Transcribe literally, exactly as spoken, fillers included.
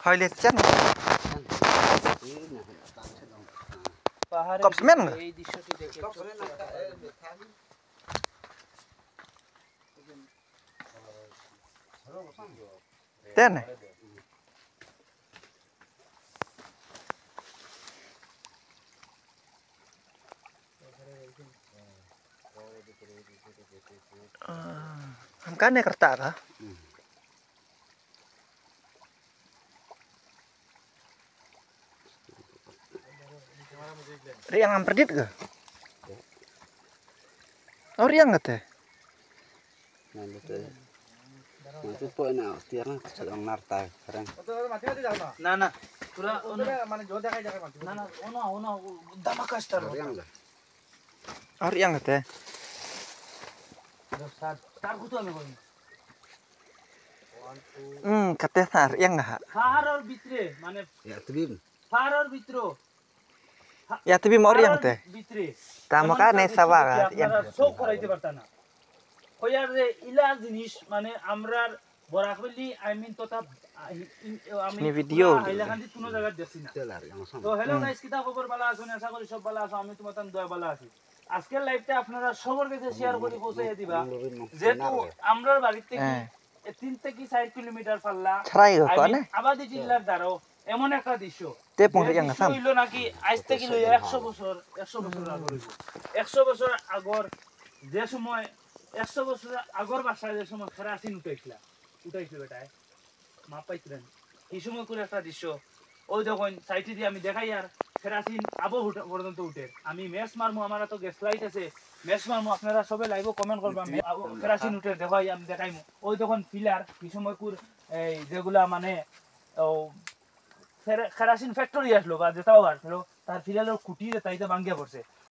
খাইলে চেন। পাহাড়ের কপসম্যান? এই দৃশ্যটি দেখে তেনে। हम कहने करता था। Riang am perdit ke? Oh, riang kata. Nah, betul. Nah, itu pun nak tiar nak sedang nartai, keren. না, না, তোরা ওনা, মানে জোর দেখাই দেখাই মাটি। না, না, ওনা, ওনা, ও দামাকা star. Riang dah. Oh, riang kata. Sir, sir, কত আমি করি? Hmm, kata sar, riang dah. পাহাড়ের ভিতরে, মানে, Ya, tebim. পাহাড়ের ভিতরে, Ya, tebim, oh, riang পাহাড়ের te. ভিতরে, Tama এমন ka, একটা ne, দৃশ্য sabar, দেখে riang. আপনারা চোখ করাইতে পারতা না। কইয়ার যে ইলা জিনিস, মানে, আমরার বরাকভ্যালি, I mean, তথা, আ, ইন-, ইন-, আমি Ni video পুরা ulit. হাইলাকান্দি কোনো জায়গায় দেখছি না। Telar, yang sama. তো, hello guys, কিতা খবর? ভালা আছেন? আশা করি সব ভালা আছো। আমি তোমার দয়া ভালা আছি। আজকের liveটা আপনারা সবার কাছে share করে পৌঁছাইয়া দিবা। যেহেতু আমরার বাড়ি থেকে হ্যাঁ। এ তিন থেকে চার কিলোমিটার পাল্লা, ছাড়াই গো, I mean, কনে? আবাদি টিল্লার দ্বারাও এমন একটা দৃশ্য, তে পৌঁছে যে যান না, দৃশ্য থাম। হইল নাকি আজ থেকে লইয়া একশো বছর, একশো বছর আগর হইব। একশো বছর আগর যে সময়, একশো বছর আগর বাসায় যে সময় কেরাসিন উঠাইছিলা, উঠাইছিল বেটায়, মাপ পাইছিলেন। কি সময় করে একটা দৃশ্য, ওই দেখুন, সাইডে দিয়ে আমি দেখাই আর কেরাসিন আবো উঠে, পর্যন্ত উঠে। আমি ম্যাচ মারমু, আমার তো গ্যাস লাইট আছে, ম্যাচ মারমু, আপনারা সবে live-ও comment করবা, মে-, আবো কেরাসিন উঠে, দেখাই, আমি দেখাইমু। ওই দেখুন পিলার, কি সময় কুর, এই যেগুলা মানে, ও, কেরা-, কেরাসিন ফ্যাক্টরি আসলো বা যেটাও আসলো, তার পিলারের খুঁটি যেটা, এটা ভাঙ্গিয়া পড়ছে।